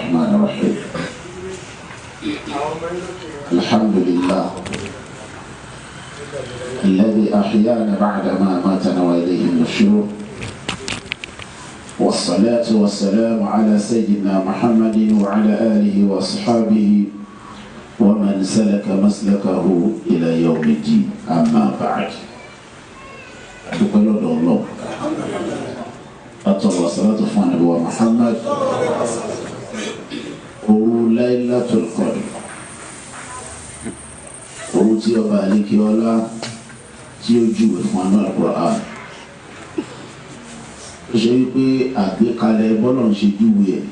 الرحمن الرحيم. الحمد لله الذي أحيانا بعدما ماتنا وإليه النشور، والصلاة والسلام على سيدنا محمد وعلى آله وأصحابه ومن سلك مسلكه إلى يوم الدين. أما بعد، أدوكي الله أطول صلاة فان محمد. Òru Laylatul Qadr, òru tí ọba àlékè ọlá tí ó júwe fún anú Al-Qur'an, ó ṣe wípé àgbékalẹ̀ bọ́lọ̀ ń ṣe júwe ẹ̀,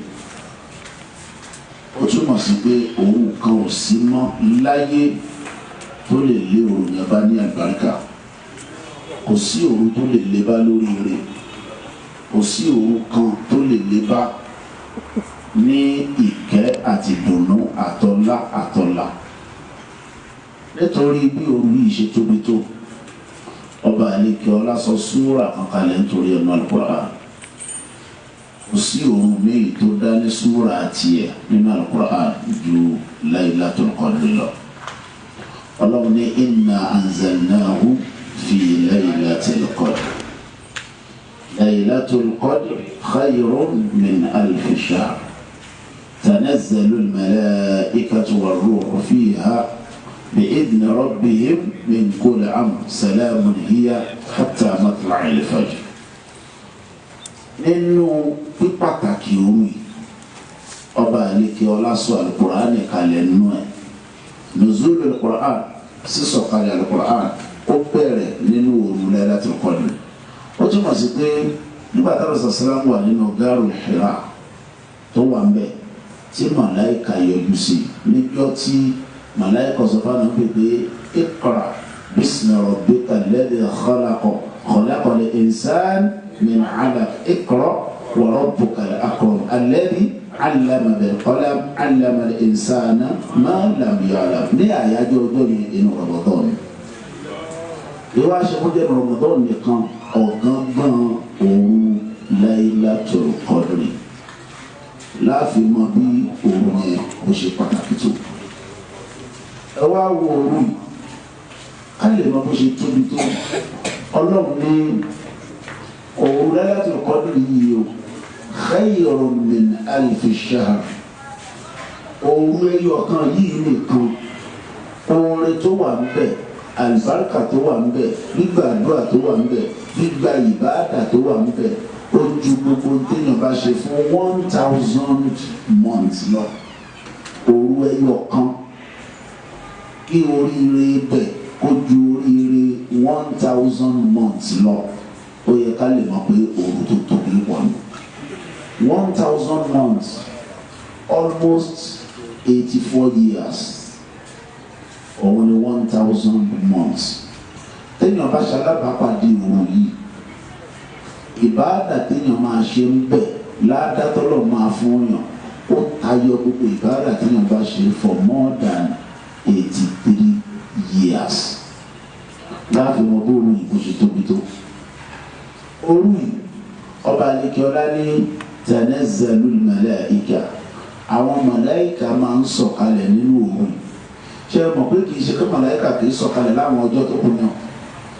ó túmọ̀ sí pé òun kan ò sí mọ́ láyé tó lè lé òru yẹn bá ní àlùbáríkà. Kò sí òru tó lè lé bá lórí rẹ̀, kò sí òru kan tó lè lé bá ní ìkẹ́ àti ìdùnnú àtọ́lá àtọ́lá. Nítorí bí òru yìí ṣe tóbi tó, ọba àlekè ọlá sọ súrà kan kalẹ̀ nítorí ẹnu Al-Qur'an. Kò sí òru míì tó dá ní súrà tiẹ̀ nínú Al-Qur'an ju Laylatul Qadr lọ. Ọlọ́run ní inna anzalnahu fi Laylatil Qadr. Laylatul Qadr khayrun min alfi shahr. تنزل الملائكة والروح فيها بإذن ربهم من كل أمر، سلام هي حتى مطلع الفجر. Nínú pípàtàkì òru yìí, ọba àlekè ọlá sọ alukur'an kalẹ̀ nínú ẹ̀. Nuzul alukur'an, sísọ̀kalẹ̀ alukur'an, ó bẹ̀rẹ̀ nínú òru Laylatul Qadr. Ó túmọ̀ sí pé nígbà táwọn sàlámù wà nínú gáàrú Hira tó wà ń bẹ̀, tí màláìka yọjú sí níjọ́ tí màláìka sọ fún àwọn pé iqra bismi rabbika alladhi khalaqa khalaqal insana min 'alaq iqra wa rabbukal akram alladhi 'allama bil qalam 'allama al insana ma lam ya'lam. Ní àyájọ́ ọjọ́ yẹn inú Ramadan, ìwà aṣọ́kọ́jẹ́ Ramadan nìkan, ọ̀gángan òru Laylatul Qadr láàfin mọ bí òru yẹn kò ṣe pàtàkì tó. Ẹ wá wo òru yìí ká lè mọ bó ṣe tóbi tó. Ọlọ́run ní òru Laylatul Qadr yìí o, khayrun min alfi shahr. Òru ẹyọ kan yìí nìkan, oore tó wà ń bẹ, àlùbáríkà tó wà ń bẹ, gbígbàdúrà tó wà ń bẹ, gbígbà ìbáàdà tó wà ń bẹ, ó ju gbogbo téèyàn bá ṣe fún 1,000 months lọ. Òru ẹyọ kan, kí oríire bẹ̀ kó ju oríire 1,000 months lọ. Ó yẹ ká lè mọ̀ pé òru tó tóbi pọ̀ ní 1,000 months, almost 84 years, òun ni 1,000 months. Téèyàn bá ṣalábàápàdé òru yìí, ìbáàdà téèyàn máa ṣe ń bẹ̀ ládàtọ́lọ̀ máa fún yàn, ó tayọ gbogbo ìbáàdà téèyàn bá ṣe for more than 83 years. Láàfin mọ bóòrù yìí bó ṣe tóbi tó. Òru yìí, ọba àlekèọlá ní tanazzalul malaika, àwọn màláìka máa ń sọ̀kalẹ̀ nínú òru yìí. Ṣé ẹ mọ̀ pé kì í ṣe pé màláìka kì í sọ̀kalẹ̀ láwọn ọjọ́ tó kù náà?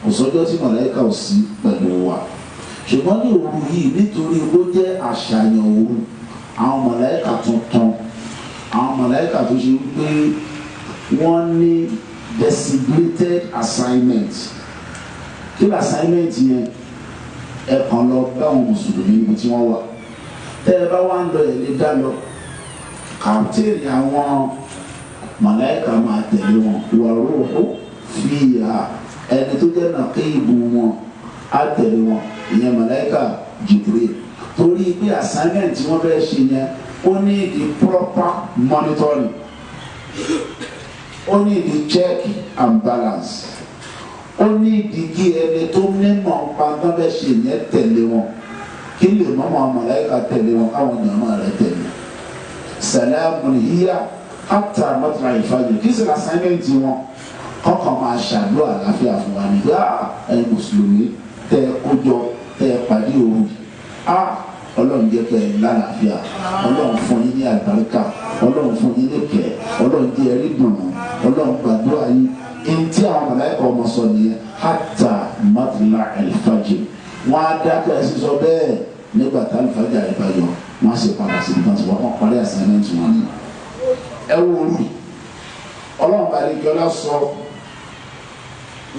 Kò sọ́jọ́ tí màláìka ò sí pẹ̀lú wa. Ṣùgbọ́n ní òru yìí, nítorí ó jẹ́ àṣàyàn òru, àwọn màláìka tuntun, àwọn màláìka tó ṣe wípé wọ́n ní designated assignment. Kí ni assignment yẹn? Ẹ kàn lọ bá àwọn mùsùlùmí níbi tí wọ́n wà. Tẹ́ ẹ bá wá ń lọ, ẹ̀ lè dá lọ. Kàptéènì àwọn màláìka máa tẹ̀lé wọn, wà rúhù fìyà, ẹni tó jẹ́ nàkéèbù wọn á tẹ̀lé wọn, ìyẹn màláìka Jibril. Torí pé assignment tí wọ́n fẹ́ ṣe yẹn, ó ní the proper monitoring, ó ní the check and balance, ó ní ìdí kí ẹni tó mímọ̀ pàtó fẹ́ ṣe yẹn tẹ̀lé wọn, kí lè mọ́mọ́ màláìka tẹ̀lé wọn, káwọn jàmáà rẹ̀ tẹ̀lé. Salamun hiya hatta matla'i fajr. Kí sì assignment wọn? Kọ́kàn máa ṣàdúrà àlàáfíà fún wa nígbà ẹ̀yin mùsùlùmí tẹ́ ẹ kójọ, tẹ́ ẹ pàdé òru, á Ọlọ́run jẹ́ pé ẹ lálàáfíà, Ọlọ́run fún yín ní àlùbáríkà. Ọlọ́run gbàdúrà yín. Ntí àwọn màláíkà ọmọ sọ nìyẹn hatta matla al-fajr. Wọ́n á dákẹ́ sísọ bẹ́ẹ̀ nígbà tá alifájà rẹ̀ bá yọ, wọ́n á sì padà sí ibi tí wọ́n parí assignment wọn ni. Ẹ wo olú Ọlọ́run bá lè jọlá sọ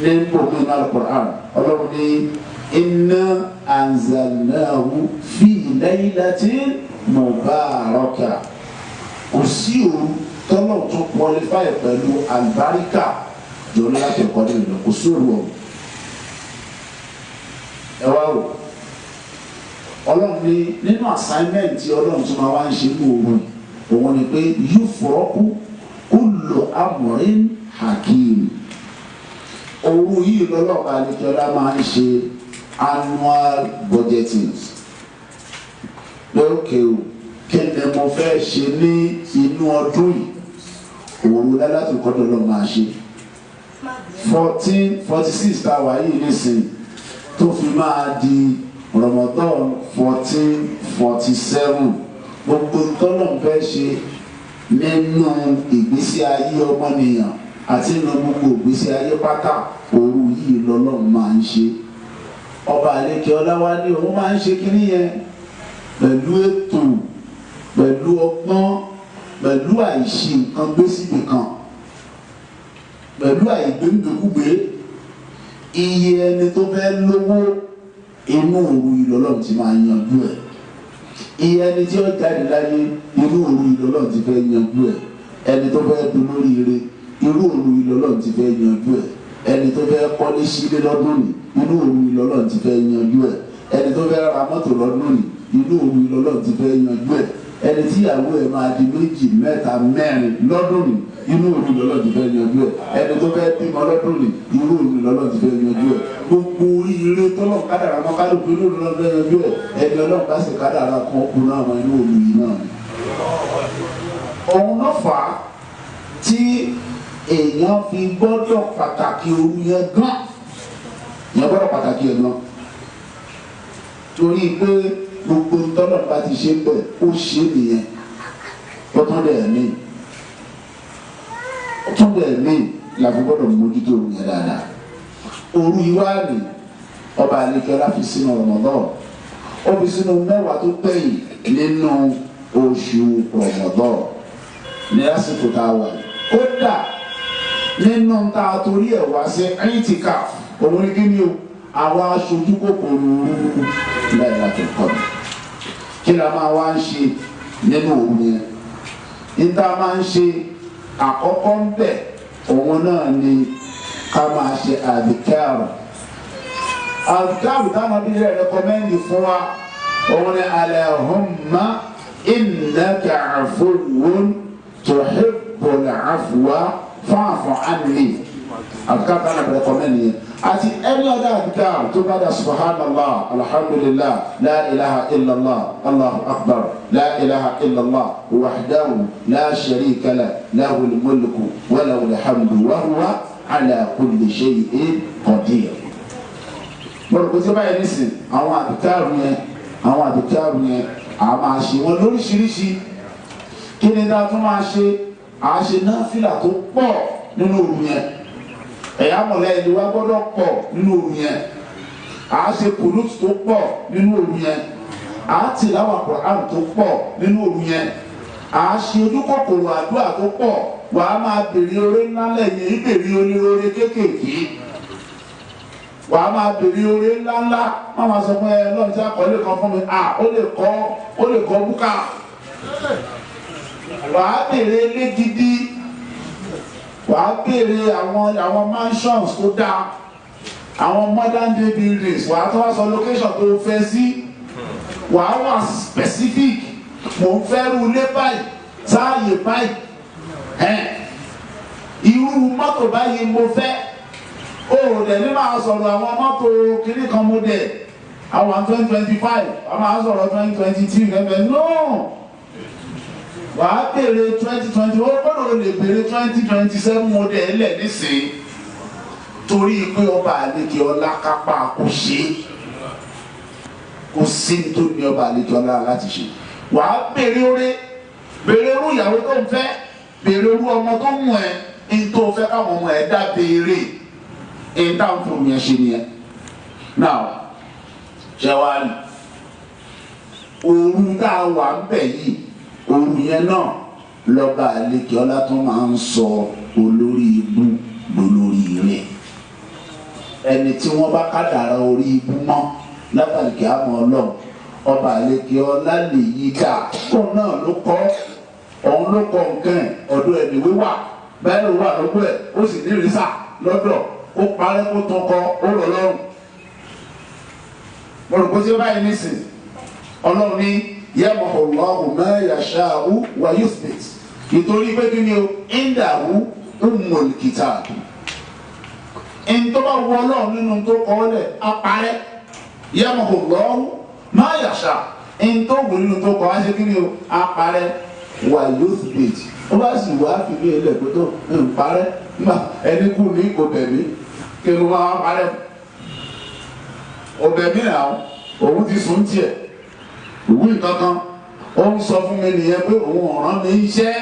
ní bòmí ní al-Qur'an. Ọlọ́run ní inna anzalnahu fi laylatin mubarakah. Kò sí òru tọ́lọ̀ tó qualify pẹ̀lú àlùbáríkà jọlá láti ẹ̀kọ́ ní ìlú, kò sí òru ọ̀hún. Ẹ wá wò, Ọlọ́run ní nínú assignment tí Ọlọ́run tó máa wá ń ṣe ní òru òun ni pé yufraqu kullu amrin hakim. Òru yìí lọ́lọ́ọ̀bá àlejòlá máa ń ṣe annual budgeting. Lókè o, kí ni mo fẹ́ ṣe ní inú ọdún yìí? Òru lálátò kọ́dọ̀ lọ́ máa ṣe. 1446 tá a wà yìí nísìnyí tó fi máa di Ramadan 1447, gbogbo ntọ́nà fẹ́ ṣe nínú ìgbésí ayé ọmọnìyàn àti nínú gbogbo ìgbésí ayé pátá, òru yìí lọ́lọ́run máa ń ṣe. Ọba àlekè ọláwá ní òun máa ń ṣe kínní yẹn pẹ̀lú ètò, pẹ̀lú ọgbọ́n, pẹ̀lú àìṣe nǹkan gbé síbi kan, pẹ̀lú àìgbéǹdòkúgbé. Iye ẹni tó fẹ́ lówó inú òru yìí lọ́lọ́run ti máa yanjú ẹ̀. Iye ẹni tí ó jáde láyé inú òru yìí lọ́lọ́run ti fẹ́ yanjú ẹ̀. Ẹni tó fẹ́ dolóríire irú òru yìí lọ́lọ́run ti fẹ́ yanjú ẹ̀. Ẹni tó fẹ́ kọ́lé sílé lọ́dún ní inú òru yìí lọ́lọ́run ti fẹ́ yanjú ẹ̀. Ẹni tó fẹ́ ra mọ́tò lọ́dún ní inú òru yìí lọ́lọ́run ti fẹ́ yanjú ẹ̀. Ẹni tí ìyàwó ẹ̀ máa di 2, 3, 4 lọ́dún ní inú òru yìí lọ́lọ́run ti fẹ́ yanjú ẹ̀. Ẹni tó fẹ́ bímọ lọ́dún ní inú òru yìí lọ́lọ́run ti fẹ́ yanjú ẹ̀. Gbogbo ire tọ́lọ̀ kádàrá mọ́ kálukú inú òru lọ́lọ́run fẹ́ yanjú ẹ̀. Ẹni Ọlọ́run bá sì kádàrá kan kú náà mọ́ inú òru yìí náà ni. Òun ló fà á tí èèyàn fi gbọ́dọ̀ pàtàkì òru yẹn gan. Èèyàn gbọ́dọ̀ pàtàkì ẹ̀ gan, torí pé gbogbo tọ́lọ̀ bá ti ṣe bẹ́ẹ̀ ó ṣe nìyẹn. Ó tún dẹ̀ mí, ó tún dẹ̀ mí la fi gbọ́dọ̀ mójútó òru yẹn dáadáa. Òru yìí wá ní ọba àlekẹ́lá fi sínú Ramadan, ó fi sínú 10 tó gbẹ̀yìn nínú oṣù Ramadan ní àsìkò tá a wà yìí. Kódà nínú tá a torí ẹ̀ wá sí itikaf, òun ní kíni o, àwa aṣojú kòkòrò òru Laylatul Qadr. Kí la máa wá ń ṣe nínú òru yẹn? Níta máa ń ṣe àkọ́kọ́ ń bẹ̀, òun náà ni ká máa ṣe àdìkáàrù. Àdìkáàrù táwọn bí rẹ̀ rẹ́kọ́mẹ́ndì fún wa, òun ni Allahumma innaka afuwwun tuhibbul afwa fa'fu anni. Àdìkáàrù táwọn bí rẹ́kọ́mẹ́ndì yẹn. Àti any other adhkar tó bá dà subhanallah, alhamdulillah, la ilaha illallah, allahu akbar, la ilaha illallah, wahdahu la sharika lah, lahul mulku wa lahul hamdu wa huwa ala kulli shay'in qadir. Bọ́lá kò tí ó báyìí nísìn, àwọn adhkar yẹn, àwọn adhkar yẹn, a máa ṣe wọn lóríṣiríṣi. Kí ni dáa tó máa ṣe? À ṣe náfìlà tó pọ̀ nínú òru yẹn. Ẹ̀yà mọ̀lẹ́ ẹni wá gbọ́dọ̀ pọ̀ nínú òru yẹn. À á ṣe kùnúùtù tó pọ̀ nínú òru yẹn. À á tìláwà Kùránì tó pọ̀ nínú òru yẹn. À á ṣe ojúkòkòrò àdúrà tó pọ̀. Wà á máa bèrè oore ńlá lẹ́yìn ìbèrè oore kéékèèké. Wà á máa bèrè oore ńláńlá. Má máa sọ fún ẹ lọ́run tí a kọ́ lè kan fún mi. À ó lè kọ́ búkà. Wà á bèrè ilé gidi. Wà á béèrè àwọn mansions tó dáa, àwọn modern day buildings. Wà á tó wá sọ location tó fẹ́ sí. Wà á wà specific. Mò ń fẹ́ rú ilé báyìí, sáàyè báyìí, irú mọ́tò báyìí mo fẹ́. O ò dẹ̀ ní máa sọ̀rọ̀ àwọn mọ́tò kìíní kan mo dẹ̀ àwọn 2025, a máa sọ̀rọ̀ 2023 gẹ́gẹ́. No, wà á béèrè 2020, ó gbọ́dọ̀ lè béèrè 2027 model lẹ̀ nísìnyí, torí pé ọba àlekè ọlá kápá kò ṣe kò sí tó ní ọba àlekè ọlá láti ṣe. Wà á béèrè oore, béèrè irú ìyàwó tó ń fẹ́, béèrè irú ọmọ tó ń mú ẹ, ní tó fẹ́ káwọn ọmọ ẹ̀ dá béèrè èyí táwọn fún yẹn ṣe nìyẹn. Now ṣe wá rí òru tá a wà ń bẹ̀ yìí, òru yẹn náà lọ́ba àlekè ọlá tó máa ń sọ olórí ibú lólórí rẹ̀. Ẹni tí wọ́n bá kádàrá orí ibú mọ́ látàlíkè àmọ́ ọlọ́run, ọba àlekè ọlá lè yí dà, òun náà ló kọ́, òun ló kọ́ nǹkan ẹ̀, ọ̀dọ̀ ẹ̀mí wíwà bẹ́ẹ̀ ló wà lọ́dọ̀ ẹ̀, ó sì ní ìrísà lọ́dọ̀, ó parẹ́ kó tán kọ́, ó rọ̀ lọ́rùn. Mo rò pé tí ó báyìí nísìn, ọlọ́run ní yamhu Allahu ma yasha'u wa yuthbit, ìtorí pé kí ni o, indahu ummul kitab, ntọ́ bá wọ ọlọ́run nínú tó kọ́ ọ́ lẹ̀ á parẹ́. Yamhu Allahu ma yasha, ntọ́ wù nínú tó kọ́ á ṣe kí ni o, á parẹ́. Wa yuthbit, ó bá sì wá fi mí ilẹ̀ kó tó ń parẹ́, ẹni kú ní kò bẹ̀ mí kí ló máa parẹ́, ọbẹ̀ mi nà òun ti sùn tiẹ̀ òwú nǹkankan, ó ń sọ fún mi nìyẹn pé òun ọ̀ràn mi ń ṣẹ́.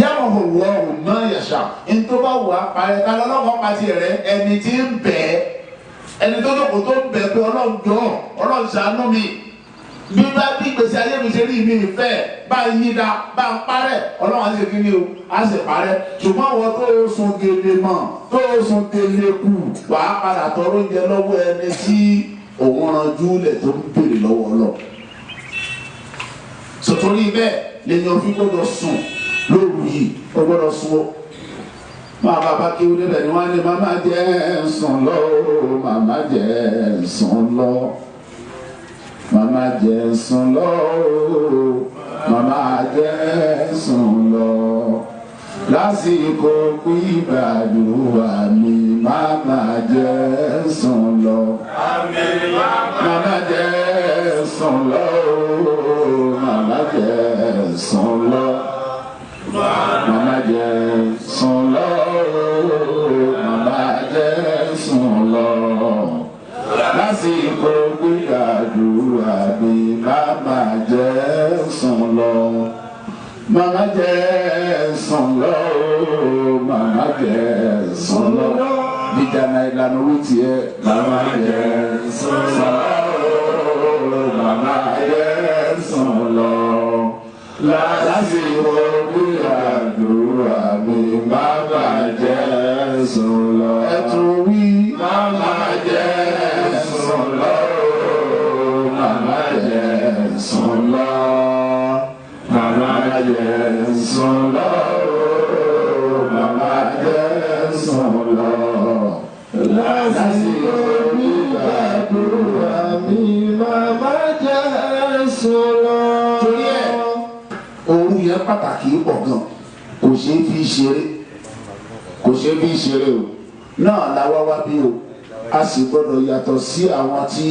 Yamhu Allahu ma yasha, ntọ́ bá wà parẹ́, ká lọ́lọ́kọ̀ pàtì rẹ, ẹni tí ń bẹ̀ ẹ́, ẹni tó lóko tó ń bẹ̀ pé ọlọ́run jọ, ọlọ́run ṣàánú mi, bí bá bí gbèsè ayé mi ṣe rí mi ìfẹ́ bá ń yí da bá ń parẹ́, ọlọ́run á sì kí ni o, á sì parẹ́. Ṣùgbọ́n àwọn tó sun gèlè mọ̀ tó sun gèlè kù wàá padà tọrọ oúnjẹ lọ́wọ́ ẹni tí òun ranjú lẹ̀ tó ń béèrè lọ́wọ́ ọlọ́. Sọ̀tòrí bẹ́ẹ̀ lèyàn fi gbọ́dọ̀ sùn lóru yìí, ó gbọ́dọ̀ sùn o. Máa bàbá kí ó débẹ̀ ni wọ́n á ní màmá jẹ́ sùn lọ, màmá jẹ́ sùn lọ, màmá jẹ́ sùn lọ, màmá jẹ́ sùn lọ, lásìkò gbígbàdúrà mi màmá jẹ́ sùn lọ, màmá jẹ́ sùn lọ, màmá jẹ́ sùn lọ, màmá jẹ́ sùn lọ, màmá jẹ́ sùn lọ, lásìkò gbígbàdúrà mi màmá jẹ́ sùn lọ, màmá jẹ́ sùn lọ, màmá jẹ́ sùn lọ, bíjànà ìlànà owó tiẹ̀, màmá jẹ́ sùn lọ, màmá jẹ́ sùn lọ, lásìkò gbígbàdúrà mi màmá jẹ́ sùn lọ. Ẹ tún wí, màmá jẹ́ sùn lọ, màmá jẹ́ sùn lọ, màmá jẹ́ sùn lọ, màmá jẹ́ sùn lọ, lásìkò gbígbàdúrà mi màmá jẹ́ sùn lọ. Torí ẹ̀ òru yẹn pàtàkì pọ̀ gan, kò ṣeé fi ṣeré, kò ṣeé fi ṣeré o. Náà la wá wá bí o, a sì gbọ́dọ̀ yàtọ̀ sí àwọn tí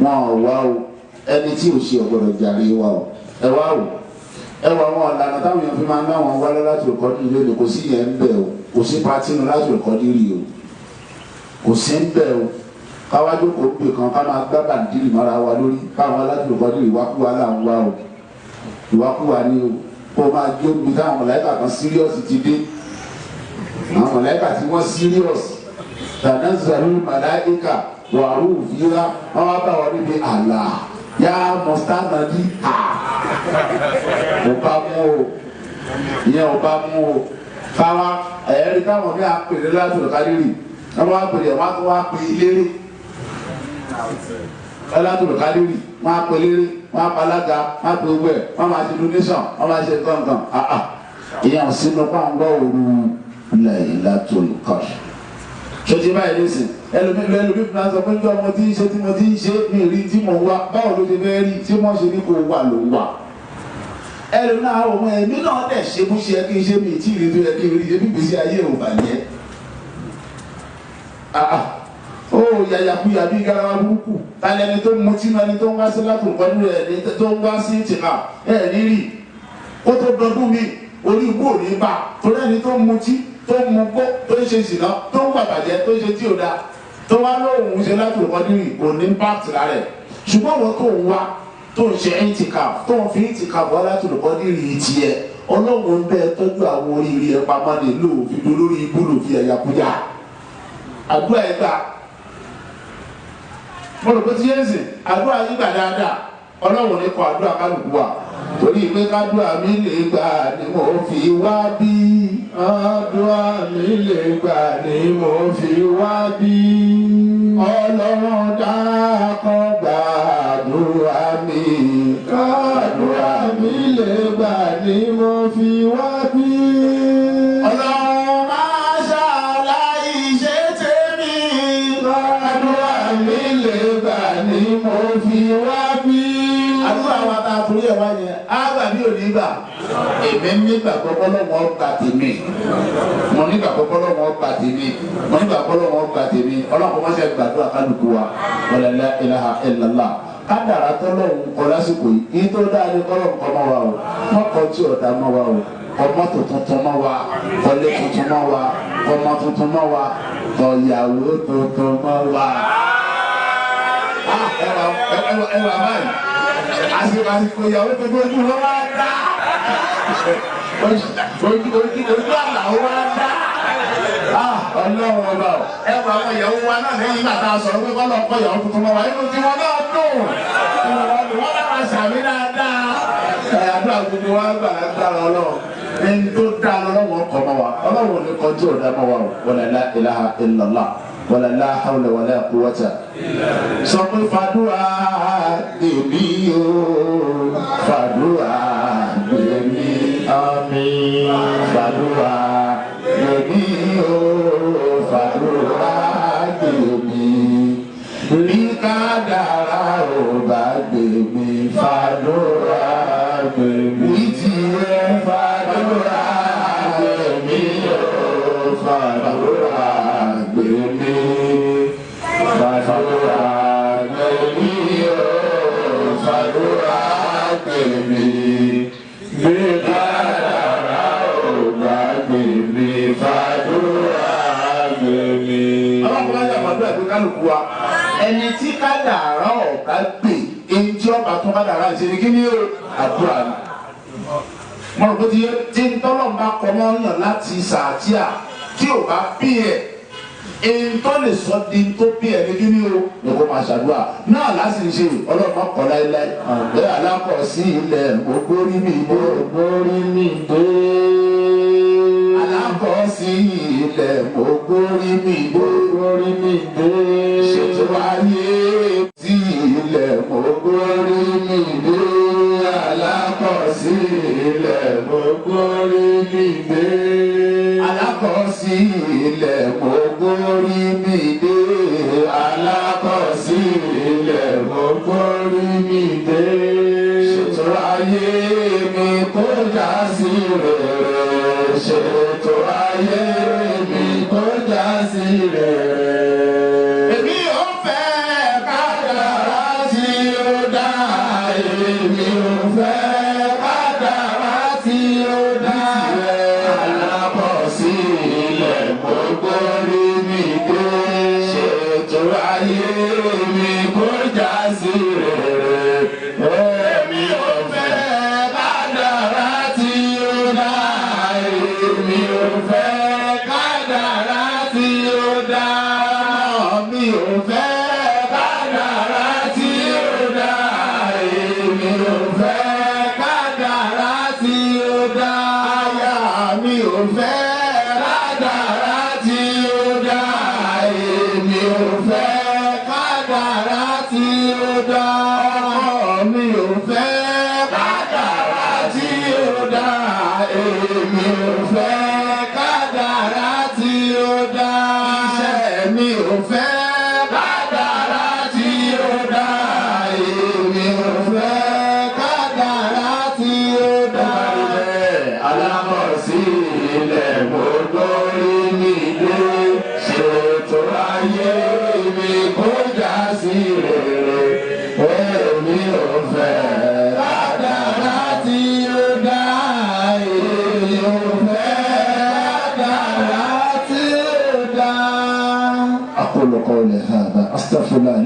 wọn ò wá o. Ẹni tí ò ṣe ò gbọ́dọ̀ jàre wa o. Ẹ wá o, ẹ wọ àwọn ọ̀lànà táwọn èèyàn fi máa ń láwọn wálé láti rẹ̀kọ́dì lónìí, kò sí yẹn ń bẹ̀ o, kò sí patínú láti rẹ̀kọ́dì rí o, kò sí ń bẹ̀ o. Káwájú kò ń bè kan ká máa gbá bàǹdìrì mọ́ra wa lórí, káwọn láti rẹ̀kọ́dì ìwákúwa là ń wá o, ìwákúwa ni o. Kó o máa jó bí táwọn mọ̀láìkà kan síríọ̀sì ti dé, àwọn mọ̀láìkà tí wọ́n síríọ̀sì tànàzàlú màláìkà wàrú fìlà, wọn wá bá wọn níbi àlà yá mọ̀sánàdí à ò bá mú o, ìyẹn ò bá mú o. Káwa ẹ̀ẹ́dì táwọn bí apèrè láti ọ̀kadìrì, wọn wá pèrè wọn tó wá pè lérè láti ọ̀kadìrì, wọn á pè lérè, wọn á palága, wọn á pè gbogbo ẹ̀, wọn máa ṣe donation, wọn máa ṣe kankan. Ìyẹn ò sínú pàǹgọ́ òru Laylatul Qadr. Sọtí báyìí nísìn, ẹlòmíì fi máa sọ pé njọ́ mo ti ń ṣe tí mo ti ń ṣe mi rí tí mo wá, báwo ló ṣe fẹ́ rí tí wọ́n ṣe ní kó wà ló wà. Ẹlòmíì náà ọmọ ẹ̀mí náà dẹ̀ ṣe bó ṣe yẹ kí n ṣe mi tí ìrìn tó yẹ kí n rí ṣe bí gbèsè ayé ò bàjẹ́. Ó yàyàkuyà bí garawa burúkú, tálẹ̀ ẹni tó mutí náà, ẹni tó ń wá sí látòkọ́ nínú ẹ̀ tó ń wá sí tìka ẹ̀ ní rí kó tó dọdún mi orí ibú ò ní bá, torí ẹni tó mutí tó ń mu gbó tó ń ṣe ìsìná tó ń gbàgbàjẹ́ tó ń ṣe tí ò dáa tó wá lóhùn ṣe láti rò kọ́dírì kò ní impact lára ẹ̀. Ṣùgbọ́n wọ́n tó ń wá tó ń ṣe intikaf tó ń fi intikaf wá láti rò kọ́dírì tiẹ̀, Ọlọ́run bẹ́ẹ̀ tọ́jú àwọn oríire ẹ̀ pamọ́ ni lóòfin lórí ibú lòfin ẹ̀yàkúyà àdúrà ẹ̀ gbà. Mo rò pé tí yéé sìn àdúrà yín gbà dáadáa. Ọlọ́run ní kọ àdúrà kálukú wa torí pé kádùá mi lè gbà ni mo fi wá bí. Àdúrà mi lè gbà ni mo fi wá bí. Ọlọ́run dákun gbàdúrà mi. Kádùá mi lè gbà ni mo fi wá bí. Ọlọ́run máa ṣàlàyé ṣe tèmi. Kádùá mi lè gbà ni mo fi wá bí. Àdúrà wa ta torí ẹ̀ wá yẹn, á gbà bí ò ní gbà. Èmi nígbàgbọ́ kọ́lọ́wọ́ gbà tèmi. Mo nígbàgbọ́ kọ́lọ́wọ́ gbà tèmi. Mo nígbàgbọ́ kọ́lọ́wọ́ gbà tèmi. Ọlọ́run kò má ṣe gbàdúrà kálukú wa. Wala la ilaha illallah. Kádàrá tọ́lọ́hún kọ lásìkò yìí. Kí tó dáa ní kọ́lọ́hún kọ́ mọ́ wa o. Wọ́n kọ́ tí ọ̀dà mọ́ wa o. Ọmọ tuntun mọ́ wa. Kọ́lé tuntun mọ́ wa. Ọmọ tuntun mọ́ wa. Ọ̀yàwó tuntun mọ́ wa. Ẹwà báyìí. Àsìkò ìyàwó tuntun ojú wọn wá dá. Ojú àlà wọn wá dá. Ọlọ́run ọba o. Ẹwà àwọn ìyàwó wa náà lẹ́yìn ìgbà tá a sọ̀rọ̀ pé kọ́lọ̀ kọ́ ìyàwó tuntun mọ́ wa. Inú tí wọn náà dùn. Wọ́n bá wa sàmì dáadáa. Àdúrà gbogbo wa gbà lágbára Ọlọ́run. Ẹni tó dá lọ́wọ́ kọ́ mọ́ wa. Ọlọ́run ní kọjú ọ̀dá mọ́ wa o. Wala la ilaha illallah. Wala la hawla wala quwwata. Sọ pé fàdúrà èmi o, fàdúrà èmi, Àmín. fàdúrà èmi o, fàdúrà èmi. Bí kádàrá ò bá gbèmí, fàdúrà Gbèmí. ní tiẹ̀, Fàdúrà gbèmí o, fàdúrà gbèmí. Fàdúrà gbèmí o, fàdúrà gbèmí. Bí kádàrá ò bá gbèmí, fàdúrà gbèmí. Ọlọ́run bá yà fàdúrà pé kálukú wa ẹni tí kádàrá ọ̀gá gbè ẹni tí ọba tó kádàrá ṣe ni kí ni o àdúrà ni. Mo rò pé tí ń tọ́lọ̀ bá kọ́ mọ́ yàn láti sàtíà tí ò bá bí ẹ̀ ẹni tó lè sọ di tó bí ẹ̀ ní kí ni o ní kó máa ṣàdúrà náà láti ṣe Ọlọ́run má kọ́ láéláé bẹ́ẹ̀ alákọ̀ọ́sí ilẹ̀ mo gbórí mi dé. Orí mi dé. Alákọ̀ọ́sí ilẹ̀ mo gbórí mi dé. Orí mi dé. Ṣètò ayé sí ilẹ̀ mo gbórí mi dé. Alákọ̀ọ́sí ilẹ̀ mo gbórí mi dé. Alákọ̀ọ́sí ilẹ̀ mo gbórí mi dé. Alákọ̀ọ́sí ilẹ̀ mo gbórí mi dé. Ṣètò ayé mi kó já sí rere. Ṣètò ayé mi Kó já sí rere. Èmi ò fẹ́ kádàrá tí ó dá. Èmi ò fẹ́ kádàrá tí ó dá. Alábọ̀sí ilẹ̀ mo gbórí mi dé. Ṣètò ayé mi kó já sí rere. Èmi ò fẹ́ kádàrá tí ó dá. Èmi ò fẹ́ kádàrá tí ó dá. Mi ò fẹ́ kádàrá tí ó dá. Èmi ò fẹ́ kádàrá tí ó dá. Aya mi ò fẹ́ kádàrá tí ó dá. Èmi ò fẹ́ kádàrá tí ó dá. Ọkọ mi ò fẹ́ kádàrá tí ó dá. Èmi ò fẹ́ kádàrá tí ó dá. Iṣẹ́ mi ò fẹ́ kádàrá tí ó dá. Èmi ò fẹ́ kádàrá tí ó dá. Alákọ̀ọ́sí ilẹ̀ mo gbórí mi dé. Ṣètò ayé mi kó já sí rere. Èmi ò fẹ́ kádàrá tí ó dá. Èmi ò fẹ́ kádàrá tí ó dá. أقول قولي هذا أستغفر الله.